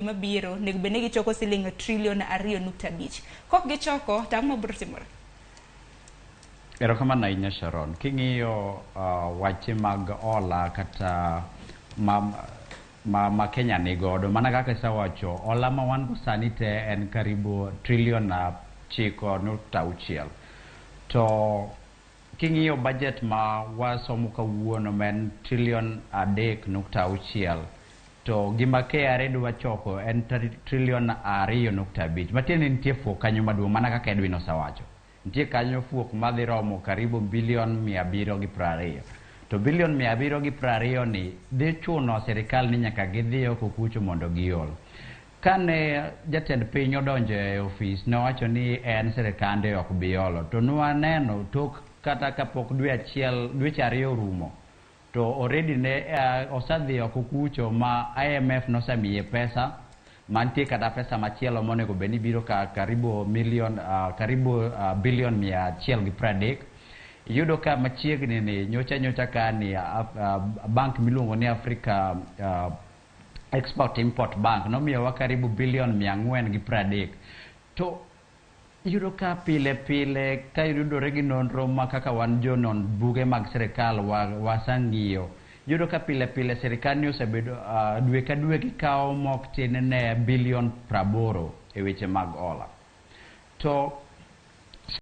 Mabiro onego bed ni gichoko siling trilion 2.5. Kok gichoko to ang'o mabiro timore? Erokamano ahinya, Sharon. King'iyo wache mag hola kata ma Kenya nigodo, mana kaka isewacho, hola ma wan go sani te en karibu trilion 9.6. To king'iyo budget ma wasomo kawuono, ma en trilion 3.6, to gima KRA dwa choko en trilion 2.5. Matiende ni nitie fuok kanyo maduong', mana kaka Edwin osewacho. Nitie kanyo fuok madhi romo karibu bilion 720. To bilion 720 ni dhi chuno sirikal ni nyaka gidhi oko kucho mondo giol. Kane jatend piny odonjo e ofis, nowacho ni en sirikande ok bi olo. To nwaneno tok kata kapok dwe achiel, dweche 2 orumo, to already ne osedhi oko kucho ma IMF nosemiye pesa mantie, kata pesa machielo monego bed ni biro ka karibu million karibu bilion 130. Iyudo ka machiegni ni nyocha nyocha ka ni bank miluongo ni Africa Export Import Bank nomiyowa karibu bilion 430. To iyudo ka pile pile ka yudore gi nonro ma kaka wan jonon buge mag sirikal wasang'iyo, iyudo ka pile pile sirikal ni osebedo dwe ka dwe gikawo mok tin ne bilion 80 e weche mag hola. To